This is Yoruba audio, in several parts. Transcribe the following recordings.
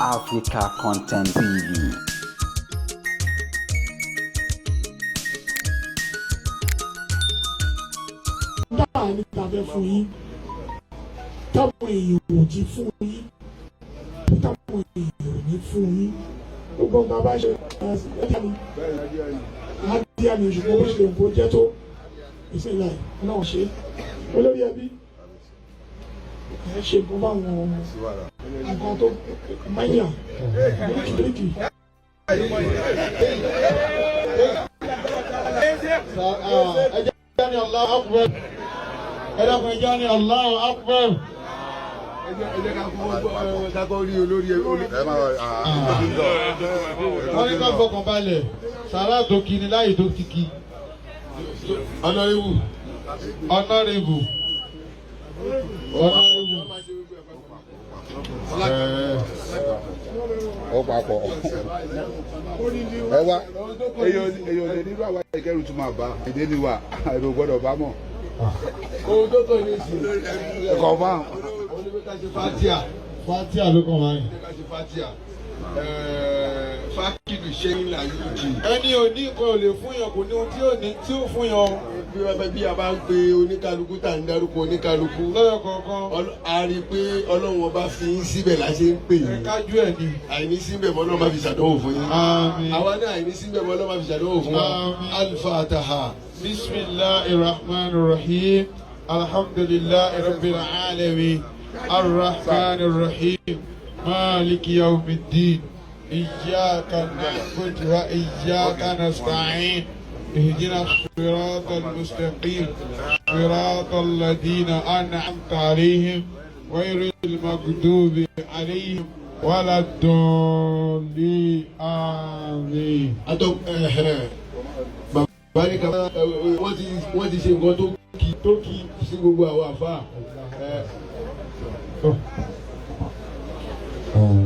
Africa Content TV. Táà ní ta fẹ́ fún yín, táwọn èèyàn ò jí fún yín, táwọn èèyàn ò ní fún yín, gbogbo nǹkan bá ṣe adíyà ni. Ṣùgbọ́n bó ṣe lè kó jẹ́ tó ìṣẹ̀lẹ̀ ọlọ́run ṣe olórí ẹbí ẹ ṣe nǹkan báwọn nǹkan tó mẹ́yà bíríkì bíríkì. Ẹ jẹ́ ní Allahu Akbar. Ẹ dákun, ẹ jẹ́ ní Allahu Akbar. Ẹ jẹ́ ká kọ́ ká kọ́ rí olórí olórí. Ẹ máa Wọ́n ní ká fọkàn balẹ̀, sàrà tó kí ni láyè tó ti kí. Honourable. Honourable. Honourable. Ó papọ̀, ẹ wá. Èyàn lè nírú àwa ìkẹrù tún máa bá èdè ni wà èrò gbọ́dọ̀ bá mọ̀. Ohun tó kàn ní ìsìn ẹ̀kọ́ bá òun ni pé ká ṣe fatia. Fatia ló kàn wáyé. Ká ṣe fatia fákìlù ṣẹ́yìn là yóò jì. Ẹni ò ní nǹkan ò lè fún yàn, kò ní ohun tí ò ní tí ò fún yàn. Bí wọ́n bá bí a bá ń pe oníkálukú, tá à ń dárúkọ oníkálukú, lọ́yọ̀ kọ̀ọ̀kan. A rí i pé Ọlọ́run Ọba fi yín síbẹ̀ la ṣe ń pè ẹ yín. kájú ẹ̀ ni. Àìní síbẹ̀ mọ́ náà má fi ṣàdánwò fún yín. Àmín. Àwa náà, àìní síbẹ̀ mọ́ náà má fi ṣàdánwò fún wa. Àmín. Alifataha. بسم الله الرحمن الرحيم، الحمد لله رب العالمين، الرحمن الرحيم، مالك يوم الدين، إياك نعبد وإياك نستعين، اهدنا الصراط المستقيم، صراط الذين أنعمت عليهم، غير المغضوب عليهم ولا الضالين، آمين. Atọ bàbá ní ká wọ́n ti ṣe nǹkan tó kí sí gbogbo àwọn àfa.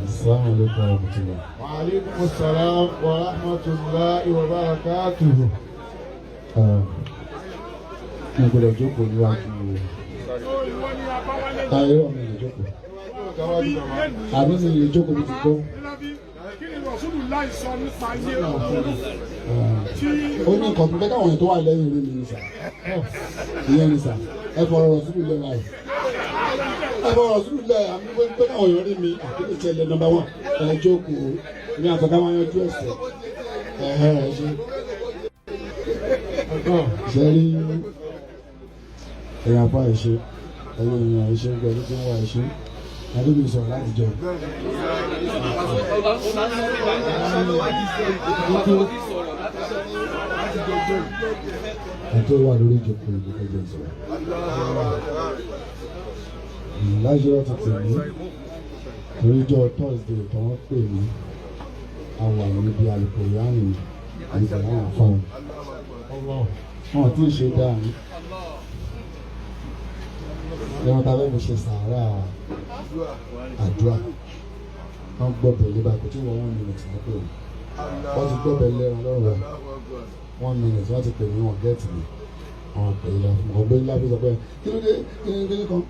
Assalamu alaikum warahmatullah. وعليكم السلام ورحمة الله وبركاته. Mo gbọ́dọ̀ jókòó níwájú ayé mi lè jókòó. Àbí mi lè jókòó bí ti gbọ́. Kí ni Rasulullah sọ nípa ayé? Ó ní nǹkan tó fẹ́ káwọn èèyàn tó wà lẹ́yìn rí mi ní sà. Ìyẹn ní sà. Ẹ fọ̀rọ̀ Rasulu lẹ̀ báyìí. Ẹ fọ̀rọ̀ Rasulu lẹ̀ àmì pé káwọn èèyàn rí mi àkíní ìṣẹ̀lẹ̀ number one. Ẹ jókòó ní àtọ̀ká máa yanjú ẹ̀sẹ̀. Ẹ̀hẹ́ ẹ ṣe. Ṣé rí ẹ̀yàn apá ìṣe ẹ̀yàn èèyàn ìṣe gbẹ̀rú tí ń wá ìṣe. Adébí sọ̀rọ̀ láti jọ. Ẹni tó wà lórí ìjókòó ìlú ẹjẹ sọ̀rọ̀. Lájọ́ ti tì mí toríjọ́ Thursday tó wọ́n pè mí, a wà níbi alukóyánì níbi àwọn àfọ̀n. Wọn ò tí ì ṣe dáa ní. Ẹran tá a fẹ́ fi ṣe sàárà àdúrà, wọ́n gbọ́ bẹ̀lẹ́ báyìí, kò tí wọ́n 1 minute wọ́n pè mí. Wọ́n ti gbọ́ bẹ̀lẹ́ ẹran lọ́rùn rẹ̀ 1 minute, wọ́n ti pè mí, wọ́n get mi. Àwọn pè é lọ fún mi, ọ̀gbẹ́ni lábẹ́ sọ pé kí ló dé, kí ni kí ni kan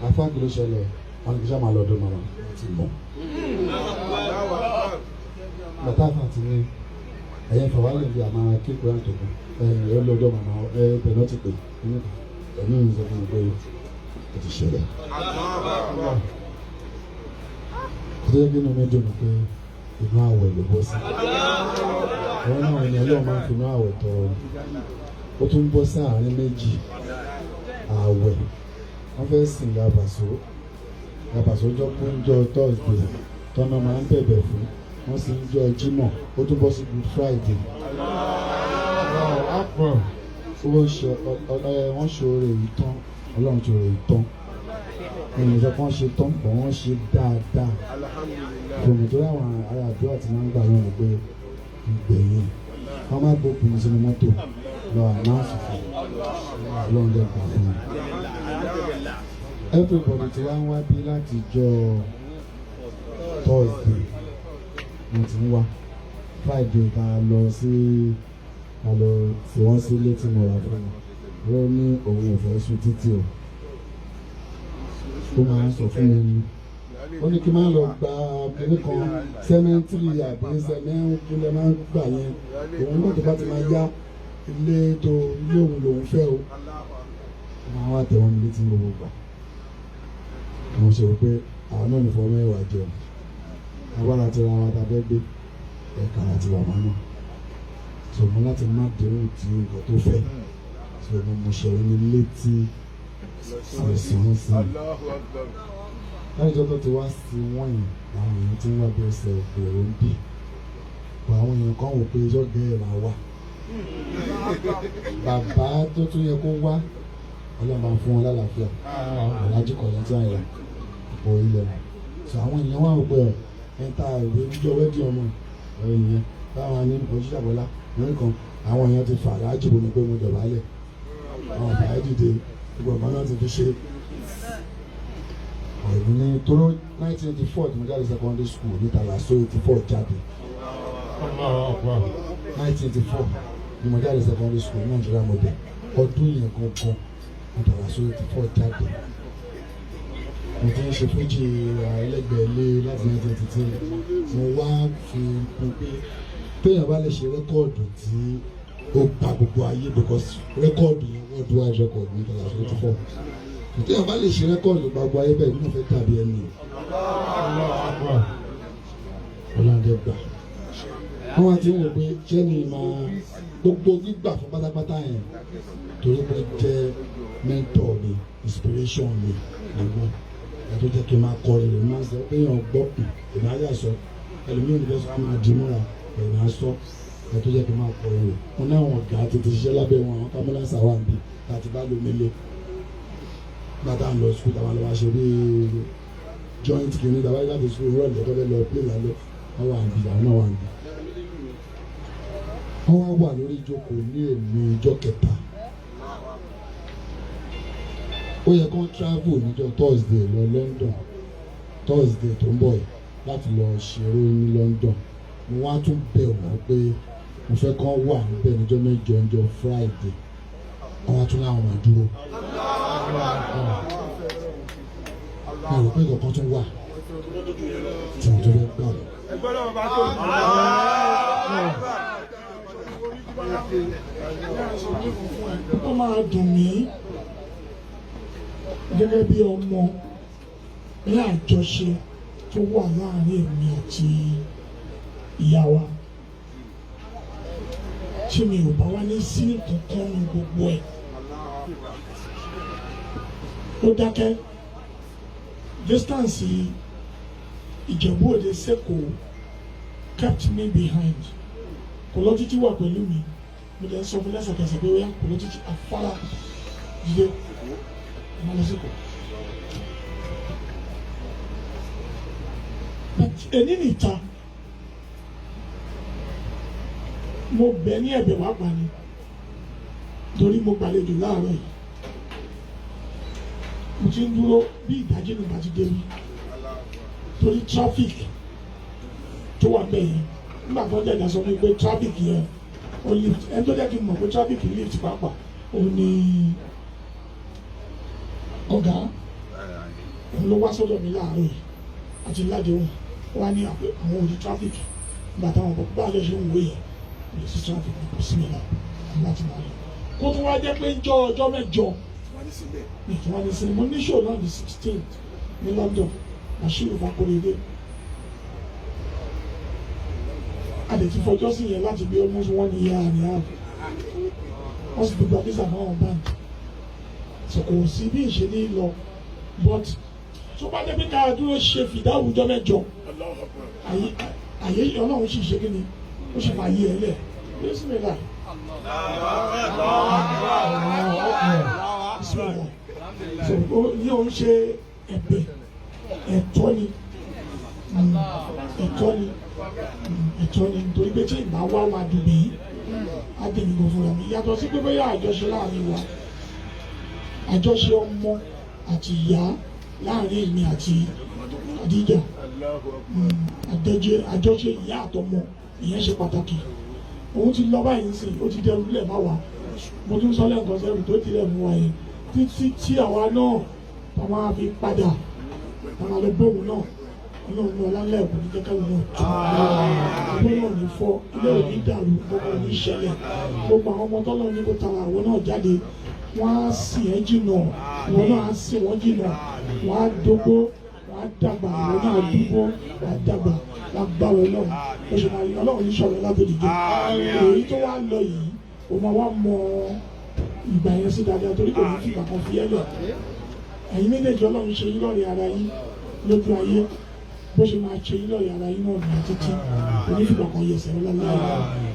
afá, kí ló ṣẹlẹ̀? Wọ́n ní kí sá máa lọ ọdún màmá ti mọ̀. Bàtà àfà ti ní ẹ̀yẹ fàwálẹ̀ bíi àmàrà kékeré àtọ̀kùn ẹ̀ ẹ̀ lọ́dọ̀ màmá ẹ̀ bẹ̀ náà ti pè é, ẹ̀mí mi sọ fún mi pé ó ti ṣẹlẹ̀. Kó tó yẹ kí inú mi dùn pé inú àwẹ̀ ló bọ́ sí. Àwọn náà ni Ọlọ́run máa ń fi inú àwẹ̀ tọrọ ni. Ó tún bọ́ sáàárín méjì àwẹ̀. Wọ́n fẹ́ sìn Yabàsó. Yabàsó jọ pé ń jọ Thursday tọ́nà máa ń bẹ̀bẹ̀ fún. Wọ́n sì ń jọ Jímọ̀. Ó tún bọ́ sí Good Friday. Ó ṣe wọ́n ṣe oore yìí tán, Ọlọ́run ṣe oore yìí tán. Ènìyàn sọ pé wọ́n ṣe tán bọ̀, wọ́n ṣe dáadáa fún mi torí àwọn ará àdúrà tí wọ́n ń gbà lọ́rùn pé ìgbẹ̀yìn wọ́n má gbókùn mi sínú mọ́tò lọ announce fún mi, Ọlọ́run dẹ̀ gbà fún mi. Everybody ti wá ń wá bí láti jọ Thursday, wọ́n ti ń wá Friday tá a lọ sí, a lọ tí wọ́n sílé tí mo rà fún wọn. Ó ní òun ò fẹ́ sùn títì o, ó máa ń sọ fún mi. Ó ní kí n máa lọ gba kinní kan sẹ́mẹ́ntìrì àbí sẹ́mẹ́ntì lẹ́ máa ń gbà yẹn. Òun náà tó bá ti máa yá ilé tó ilé òun lòun fẹ́ o. Ó máa wá tẹ̀wọ́n mi létí gbogbo gbà. Mo ṣe wò pé àwọn náà ní fọ mẹ́wàá jẹun. Agbára ti ra wa ta fẹ́ gbé ẹ̀ka àti bàbá náà. So mo láti má déhùn tí nǹkan tó fẹ́. So mo ṣe ní létí sísìn sí. Láti ọjọ́ tó ti wá sí wọ́n yìí, àwọn èèyàn ti ń wá bí ẹsẹ̀ ògbèrò ń bì. Bọ̀ àwọn èèyàn kan wò pé ẹjọ́ gẹ́ẹ̀ máa wà. Bàbá tó tún yẹ kó wá, Ọlọ́run máa fún wọn lálàáfíà. Ọ̀làjú kọ̀ọ̀lá tí wọ́n yà ọ̀pọ̀ ilẹ̀ wọn. So àwọn èèyàn wà wò pé ẹ̀ ń ta ìwé níjọ́ wẹ́dí ọmọ ọ̀rẹ́ ìyẹn táwọn ní Òjíṣàbọ́lá lórí kan àwọn èèyàn ti fà láàjì bomi pé mo dọ̀bálẹ̀. Àwọn bàbá dìde gbogbo ọmọ náà ti fi ṣe. Ọ̀rẹ́ ní tóró 1984 tí mo jáde secondary school ní Tàlàsó 84 jáde. 1984 ni mo jáde secondary school ní Nàìjíríà model. Ọdún yẹn gangan mo Tàlàsó 84 jáde. Mo ti ń ṣe fújì ẹlẹ́gbẹ̀ẹ́lé láti 1983. Mo wá fi kún pé téèyàn bá lè ṣe rẹ́kọ̀dù tí ó gba gbogbo ayé because rẹ́kọ̀dù yẹn worldwide record ní Tàlàsó 84. Téèyàn bá lè ṣe rẹ́kọ̀dù gbogbo ayé bẹ́ẹ̀ nínú fẹ́ dàbí ẹni. Ọlọ́dẹ gbà. Wọ́n wá ti ń wò pé ṣé ni máa gbogbo gbígbà fún pátápátá yẹn torí pé jẹ́ mentor mi, inspiration mi gbogbo. Ẹ tó jẹ́ kí n máa kọrin rẹ̀ máa ń sọ pé èèyàn gbọ́ èmi á yà sọ ẹlòmíràn ní fẹ́ sọ máa di múra èmi á sọ ẹ tó jẹ́ kí n máa kọrin rẹ̀. Mo ní àwọn ọ̀gá tètè ṣiṣẹ́ lábẹ́ wọn àwọn kámẹ́lásà wà níbí láti bá lómi lé. Nígbà tá à ń lọ sukùl táwọn lọ wá ṣe bí joint kìíní tàbá láti sukùl rọ̀lẹ́ tó fẹ́ lọ play lálẹ́ wọ́n wà níbí àwọn náà wà níbí. Wọ́n wá wà lórí ìjókòó ní èmi ìjọ kẹta. Ó yẹ kó travel níjọ́ Thursday lọ London, Thursday tó ń bọ̀ yìí láti lọ ṣeré ní London. Mo wá tún bẹ̀ wọ́n pé mo fẹ́ kán wà níbẹ̀ níjọ́ mẹ́jọ níjọ́ Friday. Wọ́n wá tún láwọn máa dúró. Mi ò rò pé nǹkan tún wà tí mo tún fẹ́ gbà lọ. Ó máa dùn mí gẹ́gẹ́ bí ọmọ ní àjọṣe tó wà láàárín èmi àti ìyá wa tí mi ò bá wá ní sí kankan nu gbogbo ẹ̀. Ó dákẹ́ distance Ìjẹ̀bú Òde sẹ́kọ̀ọ́ kept me behind. Kò lọ títí wà pẹ̀lú mi. Mo dẹ̀ ń sọ fún lẹ́sẹ̀kẹsẹ̀ pé ó yá kò lọ títí afárá jíde ẹ má lọ sí kò. But èní nìta mo bẹ̀ ní ẹ̀bẹ̀ wá gbà ni torí mo gbàlejò láàárọ̀ yìí. Mo ti ń dúró bí ìdájí ni màá ti débi torí traffic tó wà bẹ́ẹ̀ yẹn. Nígbà tó ń jẹ̀dá sọ fún mi pé traffic yẹn ó lift, ẹni tó jẹ́ kí n mọ̀ pé traffic lift pàápàá ó ní ọ̀gá òun ló wá sọ́dọ̀ mi láàárọ̀ yìí àti ládéhùn wá ní àwọn òní traffic. Nígbà táwọn bọ̀ bá a lè ṣe ń wé yẹn kò lè sí traffic kò sí mi lọ láti máa lọ. Kó tún wá jẹ́ pé ń jọ ọjọ́ mẹ́jọ ní tí wọ́n ní sinmi. Mo ní show náà ní 16th ní London, Bashiru Fakorede. A lè ti fọjọ́ sí yẹn láti bí almost 1 year and a half. Wọ́n sì ti gba visa fáwọn bank. So kò sí bí ìṣe ní lọ, but tó bá jẹ́ pé ká dúró ṣe fìdáwùjọ mẹ́jọ, àyè Ọlọ́run sì ṣe kí ni ó sì máa yí ẹ lẹ̀. Bismillah. Bismillah. So ní òun ṣe ẹ̀bẹ̀ ẹ̀tọ́ ni, ẹ̀tọ́ ni, ẹ̀tọ́ ni, nítorí pé tí ìgbà wá máa dùn mí, á dùn mí gan fúnra mi. Yàtọ̀ sí pé bóyá àjọṣe láàrin wa, àjọṣe ọmọ àti ìyá láàrin èmi àti Khadija, àjọṣe ìyá àtọmọ ìyẹn ṣe pàtàkì. Òun ti lọ báyìí nísìnyí, ó ti dẹrù lẹ̀ má wa. Mo tún sọ lẹ́ǹkan sẹ́rù tó ti lẹ̀ mú wa yẹn títí tí àwa náà tá máa fi padà. Àwọn àlọ́ bóun náà, Ọlọ́run ní ọlá ńlá ẹ̀kọ́ ní jẹ́ káwọn náà tù. Abọ́ náà ní fọ́, ilé ò ní dàrú, gbogbo ò ní ṣẹlẹ̀. Gbogbo àwọn ọmọ tọ́lọ́ ní kó tara àwọn náà jáde, wọ́n á sìn ẹ́ jìnà, ìwọ náà á sìn wọ́n jìnà, wọ́n á dógbó, wọ́n á dàgbà, ìwọ náà á dúgbó, wọ́n á dàgbà lágbára Ọlọ́run. Ó ṣe máa rí Ọlọ́run ní sọ̀rọ̀ látòdì jẹ́. Èyí tó wá lọ yìí, ó máa wá mọ ìgbà yẹn sí dáadáa torí kò ní fìgbà kan fi ẹ́ lẹ̀. Ẹ̀yin méjèèjì, Ọlọ́run ṣe yín lọ́rẹ̀ẹ́ ara yín lójú ayé, bó ṣe máa ṣe yín lọ́rẹ̀ẹ́ ara yín náà nìyẹn títí, kò ní fìgbà kan yẹsẹ̀ ọlọ́lá.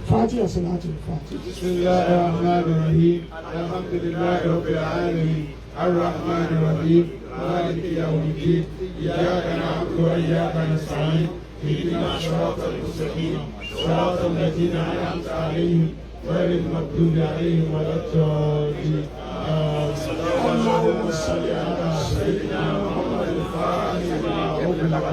Fatiha salatu Fatiha. بسم الله الرحمن الرحيم. الحمد لله رب العالمين. الرحمن الرحيم. مالك يوم الدين. إياك نعبد وإياك نستعين. اهدنا الصراط المستقيم، صراط الذين أنعمت عليهم، غير المغضوب عليهم ولا الضالين. اللهم صل على سيدنا محمد الفاتح لما أغلق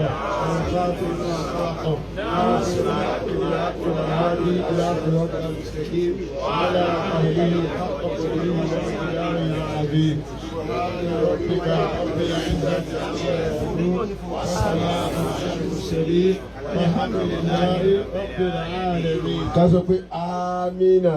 والخاتم لما سبق، ناصر الحق بالحق، والهادي إلى صراط المستقيم، وعلى آله حق قدره ومقداره العظيم. سبحان ربك رب العزة عما يصفون، وسلام على المرسلين، والحمد لله رب العالمين. Ká sọ pé amina.